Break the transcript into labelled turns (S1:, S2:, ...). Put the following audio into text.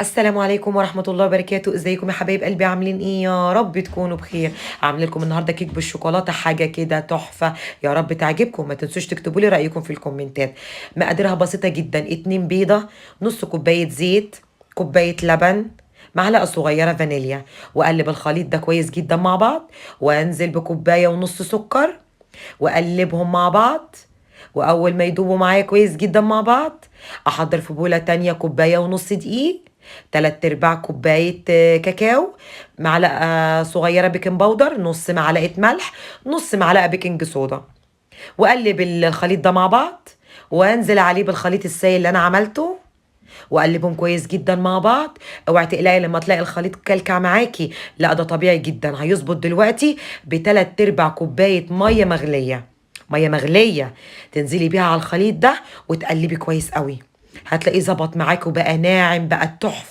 S1: السلام عليكم ورحمة الله وبركاته. ازيكم يا حبايب قلبي؟ عاملين ايه؟ يا رب تكونوا بخير. عامله لكم النهارده كيك بالشوكولاته، حاجة كده تحفة، يا رب تعجبكم. ما تنسوش تكتبوا لي رايكم في الكومنتات. مقاديرها بسيطة جدا: 2 بيضة، نص كوباية زيت، كوباية لبن، معلقه صغيرة فانيليا. واقلب الخليط ده كويس جدا مع بعض، وانزل بكوبايه ونص سكر واقلبهم مع بعض. واول ما يدوبوا معايا كويس جدا مع بعض، احضر في بوله تانية كوباية ونص دقيق، 3/4 كوباية كاكاو، معلقه صغيرة baking powder، نص معلقه ملح، نص معلقه baking soda. واقلب الخليط ده مع بعض، وانزل عليه بالخليط السائل اللي انا عملته، واقلبهم كويس جدا مع بعض. اوعي تقلقي لما تلاقي الخليط كلكع معاكي، لا ده طبيعي جدا، هيظبط دلوقتي. ب3/4 كوباية مية مغليه، مية مغليه تنزلي بيها على الخليط ده وتقلبي كويس قوي، هتلاقيه ظبط معاكي وبقى ناعم، بقى تحفة.